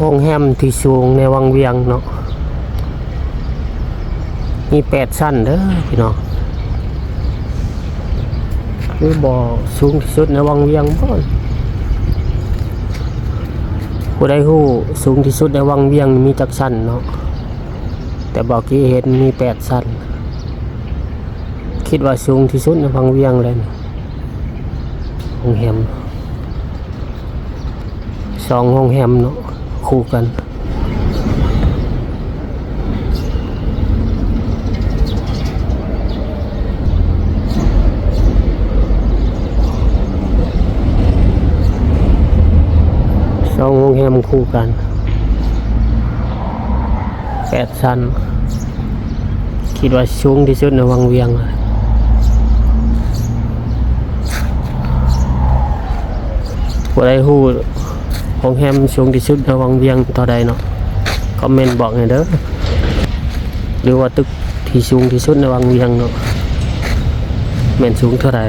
ໂຮງແຮມທີ່ສູງໃນວັງວຽງເນາະ ມີແປດຊັ້ນເດີພີ່ນ້ອງ. ຄືບໍ່ສູງທີ່ສຸດໃນວັງວຽງບໍ? ຜູ້ໃດຮູ້ສູງທີ່ສຸດໃນວັງວຽງມີຈັກຊັ້ນເນາະ? ແຕ່ບ່າວກີເຫັນມີແປດຊັ້ນ. ຄິດວ່າສູງທີ່ສຸດໃນວັງວຽງເລີຍນີ້. ໂຮງແຮມ ສອງໂຮງແຮມເນາະ ຄູ່ກັນ. ສອງໂຮງແຮມຄູ່ກັນ ແປດຊັ້ນ ຄິດວ່າສູງທີ່ສຸດໃນວັງວຽງ. ຜູ້ໃດຮູ້ໂຮງແຮມສູງທີ່ສຸດໃນວັງວຽງເທົ່າໃດເນາະ? ຄອມເມັນບອກແດ່ເດີ. ຫຼືວ່າຕຶກທີ່ສູງທີ່ສຸດໃນວັງວຽງເນາະ ແມ່ນສູງເທົ່າໃດ?